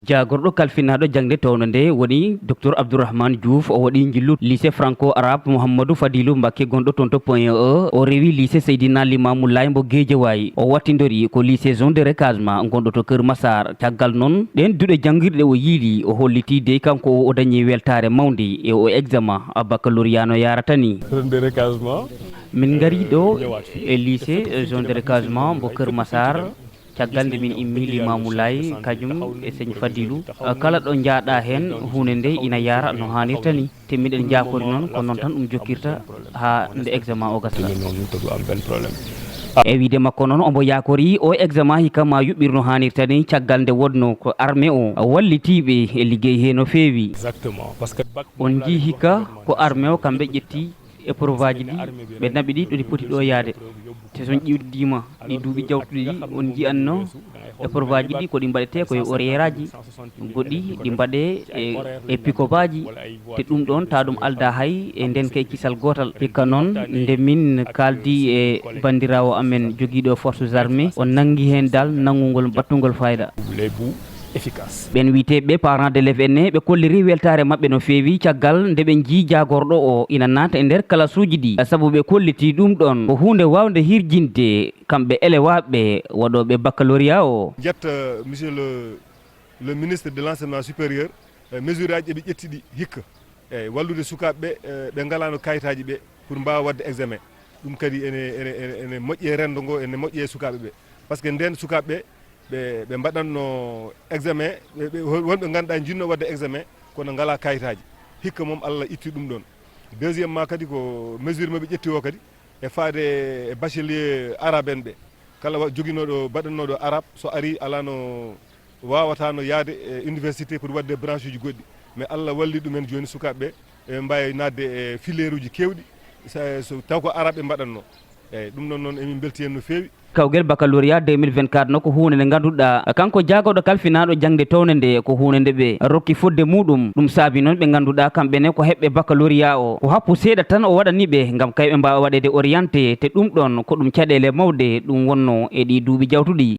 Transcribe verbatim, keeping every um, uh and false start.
Jaagorɗo kalfinaaɗo jaŋde townde nde woni Docteur Abdourahmane Diouf, o waɗi njillu lycée franco-arabe Mouhamadou Fadilou Mbacké gonɗo toon to Point E. O rewi lycée Seydina Limamou Laye mbo Guédiawaye. O wattindori ko lycée zone de recasement gonɗo to Kër Massar. Caggal noon ɗeen duɗe janngirɗe o yiili, o holliti dey kanko o, o dañi weltaare mawnde e o examen a baccalauréat no yaarata ni. Zone de recasement. Min ngari ɗo e lycée zone de recasement mbo Kër Massar. Caggal nde min immi Limamou Laye, kañum e Sëñ Fadilou, kala ɗo njaaɗa heen, huunde nde ina yaara no haanirta ni. Te miɗen njaakori noon, ko noon tan ɗum jokkirta haa nde examen o gasa. E wiide makko noon, omo yaakori o examen hikka ma yuɓɓir no haanirta ni, caggal nde wonno ko armée o wallitiiɓe e liggey he no feewi. On njii hikka ko armée o kamɓe ƴetti épreuve aji ɗi, ɓe naɓi ɗi ɗo ɗi poti ɗo yaade. Te so on ƴeewtiima ɗi duuɓi jawtuɗi ɗi, on nji'anno épreuve aji ɗi ko ɗi mbaɗetee ko e horaire aji, goɗɗi ɗi mbaɗee e, e pick-up aji. Te ɗum ɗoon, taa ɗum aldaa hay e ndeen kay kisal gootal. Hikka noon, nde min kaaldi e banndiraawo amen jogiiɗo forces armées, o nanngi heen dal nanngungol battungol fayda. Ɓeen wiyteeɓe parents d'élèves en ne, ɓe kolliri weltaare maɓɓe no feewi caggal nde ɓe njii jaagorɗo o ina naata e nder kalasuuji ɗi, sabu ɓe kolliti ɗum ɗoon ko huunde waawnde hirjinde kamɓe elewaaɓe waɗooɓe baccalauréat o. Jetta, monsieur le, le ministre de l'enseignement supérieur, eh, mesure aji ɗi ɓe ƴetti ɗi hikka. Eeyi, wallude sukaaɓe ɓe, eh, ɓe ngalaano kayitaaji ɓe pour mbaawa waɗde examen. Ɗum kadi ene, ene, ene, ene moƴƴi e renndo ngo, ene moƴƴi e sukaaɓe ɓe. Par ce que ndeen sukaaɓe ɓe, ɓe, ɓe mbaɗatno examen, ɓe, ɓe, won-, wonɓe ngannduɗaa njinno waɗde examen, kono ngalaa kayitaaji. Hikka moom Allah itti ɗum ɗoon. Deuxièmement kadi ko mesure mo ɓe ƴetti o kadi, e faade e bachelier arabe en ɓe. Kala wa-, joginooɗo, baɗannooɗo arabe, so arii, alaa no waawataano yahde e université pour waɗde branche uji goɗɗi. Mais Allah walli ɗumen jooni, sukaaɓe ɓe, eɓe mbaawi naatde e filière uji keewɗi, sa-, so taw ko arabe ɓe mbaɗatnoo. Eeyi, ɗum ɗoon noon, emin mbelti heen no feewi. Kawgel baccalauréat deux mille vingt-quatre no ko huunde nde ngannduɗaa, kanko jaagorɗo kalfinaaɗo jaŋde townde nde, ko huunde nde ɓe rokki fodde muuɗum. Ɗum saabi noon ɓe ngannduɗaa kamɓe ne ko heɓɓe baccalauréat o, ko happu seeɗa tan o waɗani ɓe, ngam kay ɓe mbaawa waɗeede orienté, te ɗum ɗoon ko ɗum caɗeele mawɗe ɗum wonnoo e ɗii duuɓi jawtuɗi.